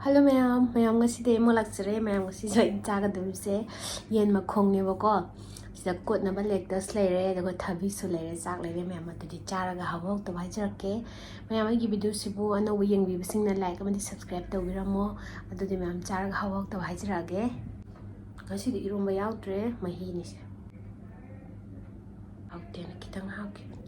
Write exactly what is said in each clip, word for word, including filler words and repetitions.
Hello ꯃꯌꯥꯝ, ꯃꯌꯥꯝ ꯉꯁꯤꯗꯤ ꯑꯩ ꯑꯃꯨꯛ ꯂꯥꯛꯆꯔꯦ꯫ ꯃꯌꯥꯝ ꯉꯁꯤꯁꯨ ꯑꯩꯅ ꯆꯥꯒꯗꯕꯁꯦ ꯌꯦꯟ ꯃꯈꯣꯡꯅꯦꯕꯀꯣ꯫ ꯁꯤꯗ ꯀꯣꯠꯅꯕ ꯂꯦꯛꯇꯁ ꯂꯩꯔꯦ, ꯑꯗꯨꯒ ꯊꯕꯤꯁꯨ ꯂꯩꯔꯦ, ꯆꯥꯛ ꯂꯩꯔꯦ꯫ ꯃꯌꯥꯝ ꯑꯗꯨꯗꯤ ꯆꯥꯔꯒ ꯍꯥꯎꯕ ꯍꯥꯎꯇꯕ ꯍꯥꯏꯖꯔꯛꯀꯦ꯫ ꯃꯌꯥꯝ ꯑꯩꯒꯤ ꯚꯤꯗꯤꯑꯣꯁꯤꯕꯨ ꯑꯅꯧꯕ ꯌꯦꯡꯕꯤꯕꯁꯤꯡꯅ like ꯑꯃꯗꯤ subscribe ꯇꯧꯕꯤꯔꯝꯃꯣ꯫ ꯑꯗꯨꯗꯤ ꯃꯌꯥꯝ ꯆꯥꯔꯒ ꯍꯥꯎꯕ ꯍꯥꯎꯇꯕ ꯍꯥꯏꯖꯔꯛꯑꯒꯦ꯫ ꯉꯁꯤꯗꯤ ꯏꯔꯣꯝꯕ ꯌꯥꯎꯗ꯭ꯔꯦ, ꯃꯍꯤꯅꯤꯁꯦ꯫ ꯍꯥꯎꯇꯦꯅ ꯈꯤꯇꯪ ꯍꯥꯞꯈꯤꯕꯅꯤ꯫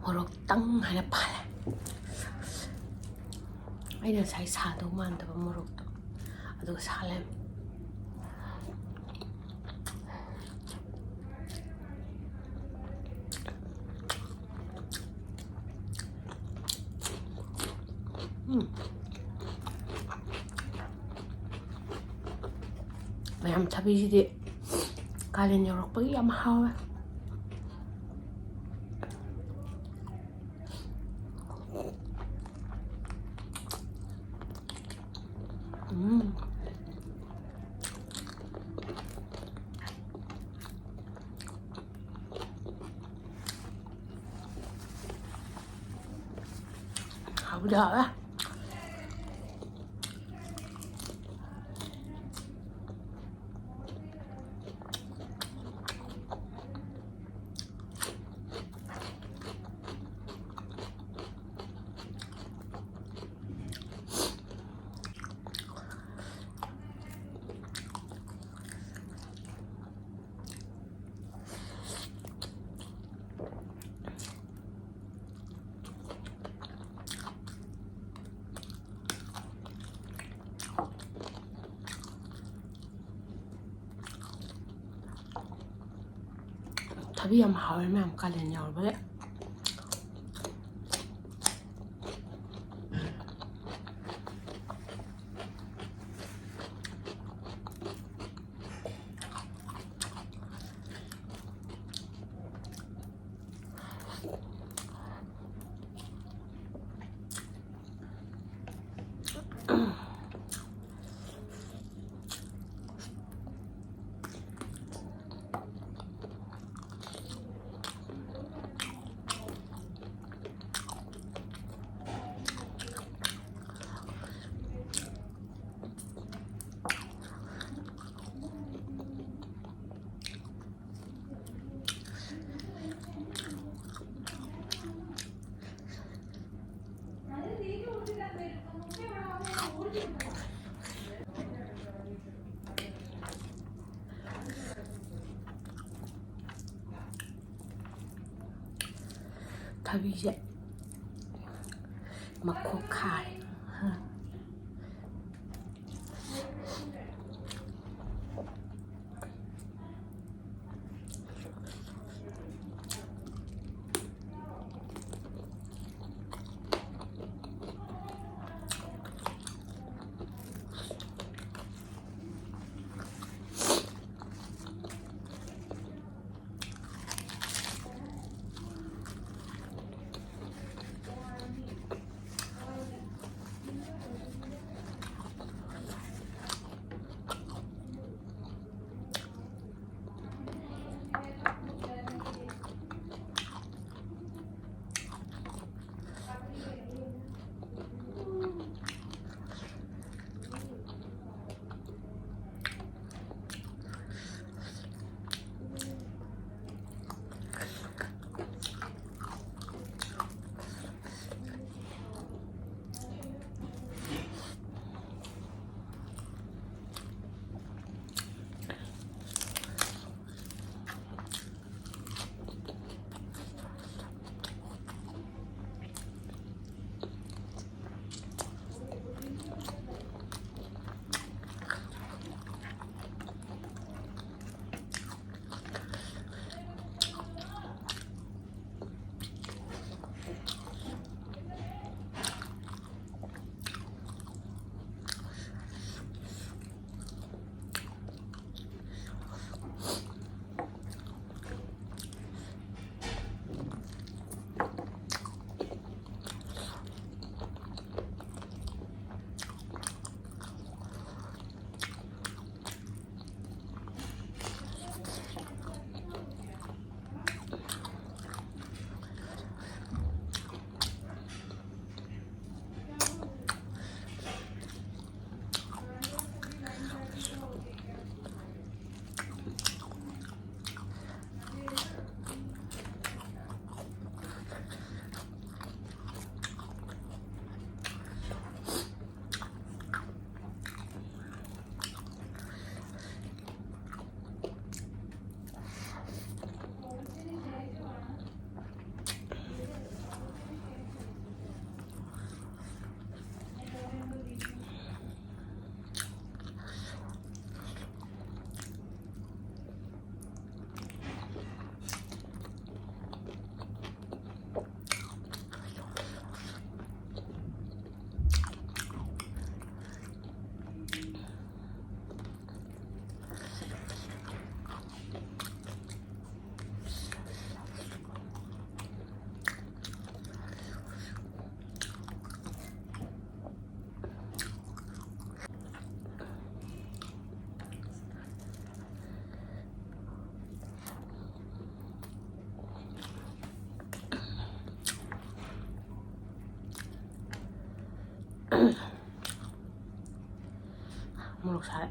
ꯃꯣꯔꯣꯛꯇꯪ ꯍꯥꯏꯅ ꯄꯥꯜꯂꯦ꯫ ꯑꯩꯅ ꯉꯁꯥꯏ ꯁꯥꯗꯧ ꯃꯥꯟꯗꯕ ꯃꯣꯔꯣꯛꯇꯣ, ꯑꯗꯨꯒ ꯁꯥ ꯂꯩꯔꯝꯃꯦ꯫ ꯎꯝ꯫ ꯃꯌꯥꯝ, ꯊꯕꯤꯁꯤꯗꯤ ꯀꯥꯂꯦꯟ ꯌꯧꯔꯛꯄꯒꯤ ꯌꯥꯝ ꯍꯥꯎꯋꯦ꯫ ꯎꯝ꯫ ꯍꯥꯎꯕꯨꯗꯤ ꯍꯥꯎꯋꯦ꯫ ꯊꯕꯤ ꯌꯥꯝ ꯍꯥꯎꯋꯦ ꯃꯌꯥꯝ, ꯀꯥꯂꯦꯟ ꯌꯧꯔꯕꯒꯤ꯫ ꯊꯕꯤꯁꯦ ꯃꯈꯣꯛ ꯈꯥꯏ꯫ ꯁꯥꯏ꯫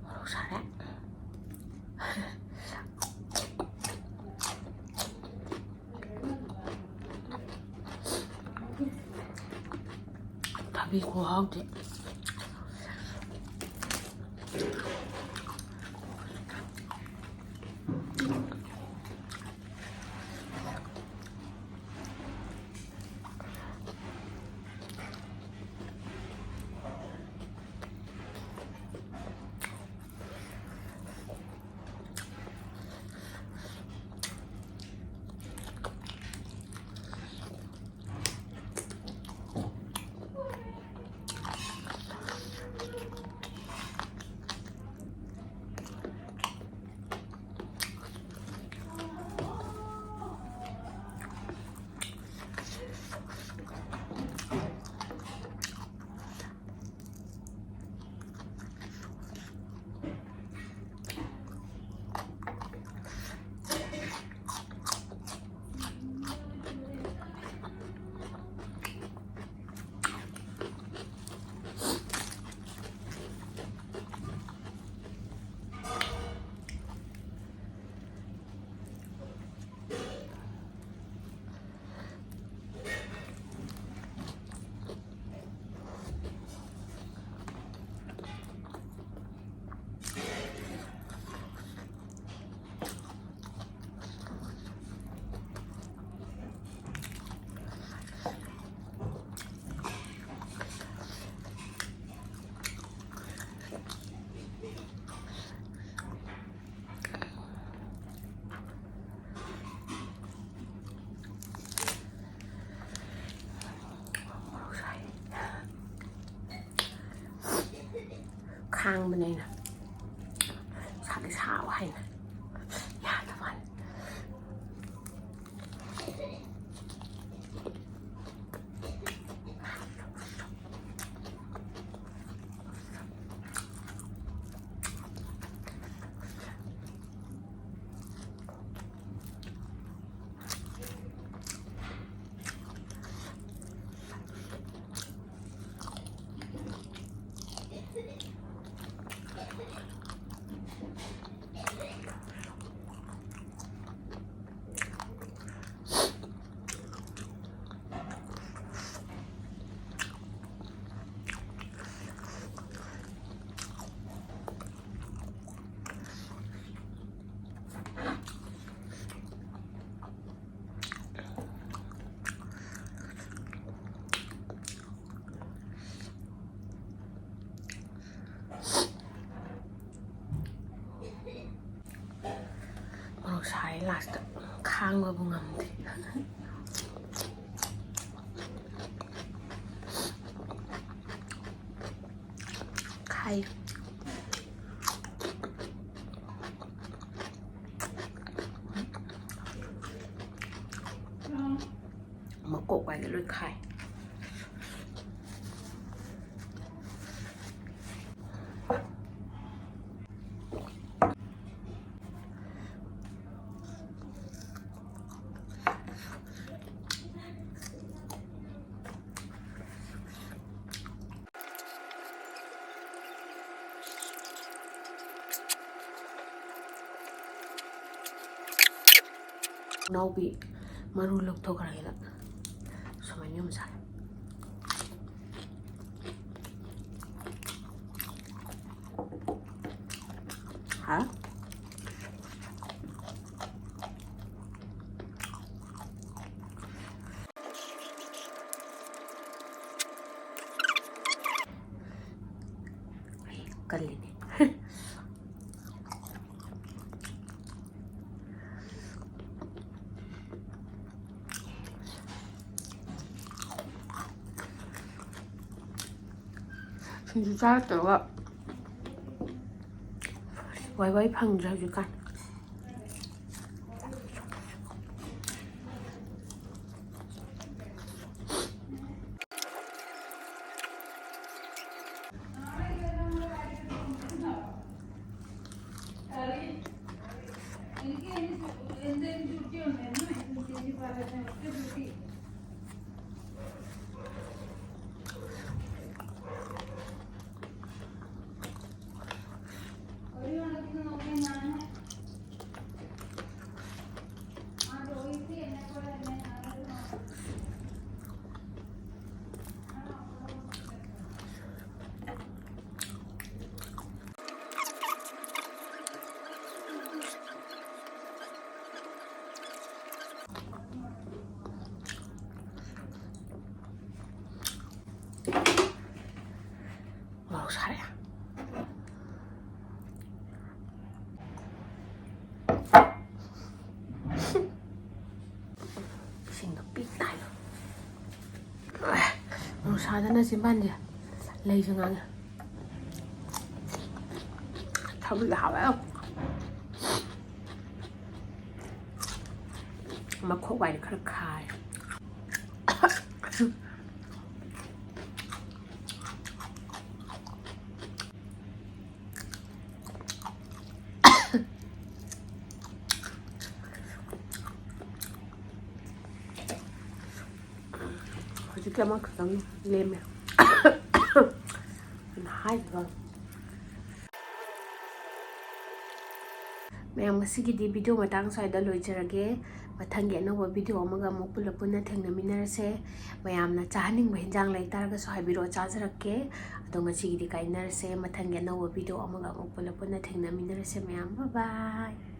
ꯃꯣꯔꯣꯛ ꯁꯥꯔꯦ꯫ ꯊꯕꯤ ꯈꯨꯍꯥꯎꯗꯤ꯫ ꯈꯥꯡꯕꯅꯦ ꯑꯩꯅ꯫ ꯁꯥꯗꯤ ꯁꯥꯕ ꯍꯥꯏꯅ ꯌꯥꯗꯕ ꯋꯥꯅꯤ꯫ ꯃꯣꯔꯣꯛ ꯁꯥꯏ ꯂꯥꯁꯇ ꯈꯥꯡꯕꯕꯨ ꯉꯝꯗꯦ꯫ ꯈꯥꯏ꯫ ꯃꯀꯣꯛ ꯋꯥꯏꯒ ꯂꯣꯏ ꯈꯥꯏ꯫ ꯅꯥꯎꯕꯤ ꯃꯔꯨ ꯂꯧꯊꯣꯛꯈ꯭ꯔꯒꯦꯅ ꯁꯨꯃꯥꯏꯅ ꯌꯨꯝ ꯁꯥꯔꯦ꯫ ꯍꯥ? ꯀꯜꯂꯤꯅꯦ꯫ ꯁꯤꯡꯖꯨ ꯆꯥꯔꯛꯇꯕ ꯋꯥꯏ ꯋꯥꯏ ꯐꯪꯗ꯭ꯔꯦ ꯍꯧꯖꯤꯛꯀꯥꯟ꯫ ꯃꯣꯔꯣꯛ ꯁꯥꯔꯦ꯫ ꯏꯁꯤꯡꯗꯣ ꯄꯤꯛ ꯊꯥꯏꯂꯣ꯫ ꯃꯣꯔꯣꯛ ꯁꯥꯗꯅ ꯆꯤꯝꯕꯥꯟꯁꯦ ꯂꯩꯁꯨ ꯉꯥꯡꯉꯦ꯫ ꯊꯕꯤꯗ ꯍꯥꯎꯋꯦ꯫ ꯃꯈꯣꯛ ꯋꯥꯏꯗ ꯈꯔ ꯈꯥꯏ꯫ ꯍꯧꯖꯤꯛꯀꯤ ꯑꯃꯈꯛꯇꯪ ꯂꯦꯝꯃꯦ꯫ ꯑꯗꯨꯅ ꯍꯥꯏꯗꯨꯒ ꯃꯌꯥꯝ, ꯉꯁꯤꯒꯤꯗꯤ video ꯃꯇꯥꯡ ꯁ꯭ꯋꯥꯏꯗ ꯂꯣꯏꯖꯔꯒꯦ꯫ ꯃꯊꯪꯒꯤ ꯑꯅꯧꯕ video ꯑꯃꯒ ꯑꯃꯨꯛ ꯄꯨꯂꯞ ꯄꯨꯟꯅ ꯊꯦꯡꯅꯃꯤꯟꯅꯔꯁꯦ꯫ ꯃꯌꯥꯝꯅ ꯆꯥꯍꯟꯅꯤꯡꯕ ꯍꯤꯟꯖꯥꯡ ꯂꯩꯇꯥꯔꯒꯁꯨ ꯍꯥꯏꯕꯤꯔꯛꯑꯣ, ꯆꯥꯖꯔꯛꯀꯦ꯫ ꯑꯗꯣ ꯉꯁꯤꯒꯤꯗꯤ ꯀꯥꯏꯅꯔꯁꯦ꯫ ꯃꯊꯪꯒꯤ ꯑꯅꯧꯕ video ꯑꯃꯒ ꯑꯃꯨꯛ ꯄꯨꯂꯞ ꯄꯨꯟꯅ ꯊꯦꯡꯅꯃꯤꯟꯅꯔꯁꯦ ꯃꯌꯥꯝ꯫ Bye bye꯫